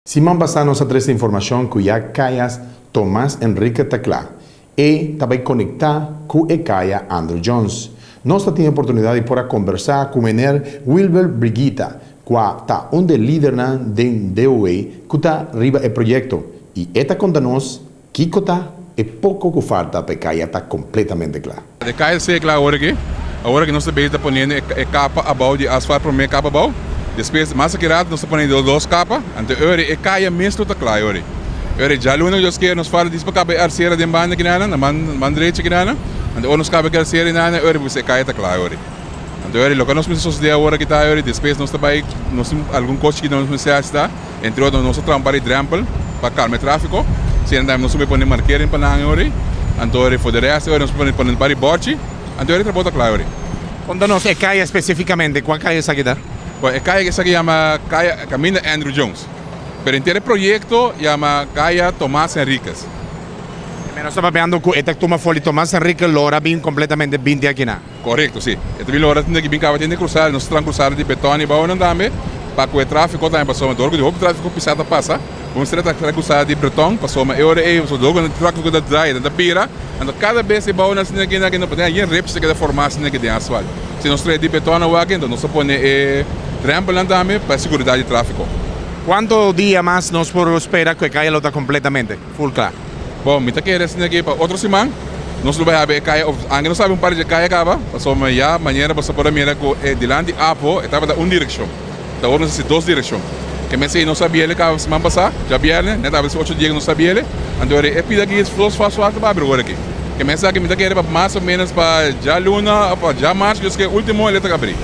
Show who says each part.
Speaker 1: Siman pasá nos a trese informashon ku ya Kaya Tomas Enrique ta kla i ta bai konektá ku e Kaya Andrew Jones. Nos ta tin oportunidat di por a kombersá ku mener Wilber Brigita, kua ta un di e lidernan den DOW ku ta riba e proyekto i e ta konta nos kiko ta e poko ku falta pa e kaya ta kompletamente kla.
Speaker 2: E kaya ta sea kla awor aki. Awor aki nos ta bezig ta poniendo e kapa abou di asfalt, prome kapa abou. Despues mas aki rato nos ta pone di dos kapa. Anto e ora e kaya mes lo ta kla e ora. E ora djaluna ku Dios kier nos falta dis pa kaba e arsera den banda kinana, na man drechi kinana. Anto ora nos kaba e arsera inana e ora e kaya ta kla e ora. Anto e ora loke nos mester sosode awor aki ta e ora despues nos ta bai nos tin algun kos chikito nos mester hasi ta. Entre otro nos a traha un par di drempel pa kalma e tráfiko. Asina tambe nos a pone markering pa nan ori. Anto ori for de rest ori nos a pone un par di bòrchi. Anto ori e trabou ta kla ori.
Speaker 1: Konta nos e kaya spesifikamente, kua kaya esaki ta?
Speaker 2: Bon, e kaya esaki yama kaya Kaminda Andrew Jones. Pero henter e proyekto yama kaya Tomas Henriquez.
Speaker 1: E nos ta papiando ku e ta tuma for di Tomas Henriquez lora bin kompletamente binti akinan.
Speaker 2: Korekto, si. E ta bin lora tin aki bin kaba tin di krusada, nos ta traha krusada di beton i bounan tambe pa ku e tráfiko tambe pasobra dor ku di hopi tráfiko pisá ta pasa, bo mester ta traha krusada di beton pasobra e ora ei pasobra dor ku tráfiko ta draai nan ta bira, anto kada bes e bounan asina aki aki no por tin algin ripchi ta keda formá asina aki den asfalt. Si nos traha di beton awor aki anto nos ta pone e drèmpelnan tambe pa e seguridat di tráfiko.
Speaker 1: Kuantu dia mas nos por spera ku e kaya lo ta kompletamente full kla?
Speaker 2: Bon, mi ta kere asina ki pa otro siman nos lo bai habi e kaya of anke nos habi un par dje kaya kaba, pasobra ya manera boso por a mira ku e dilanti apo e tabata un direkshon, ta awor nos hasi dos direkshon. Ke mester ei nos habi ele kaba siman pasá, djabièrnè, nèt habri ocho dia ku nos habi ele, anto e pida aki flos fas fas ta bai abri ora aki. Ke mester aki mi ta kere pa mas o ménos pa djaluna of pa djamars, ku es ke ultimo ele ta abri.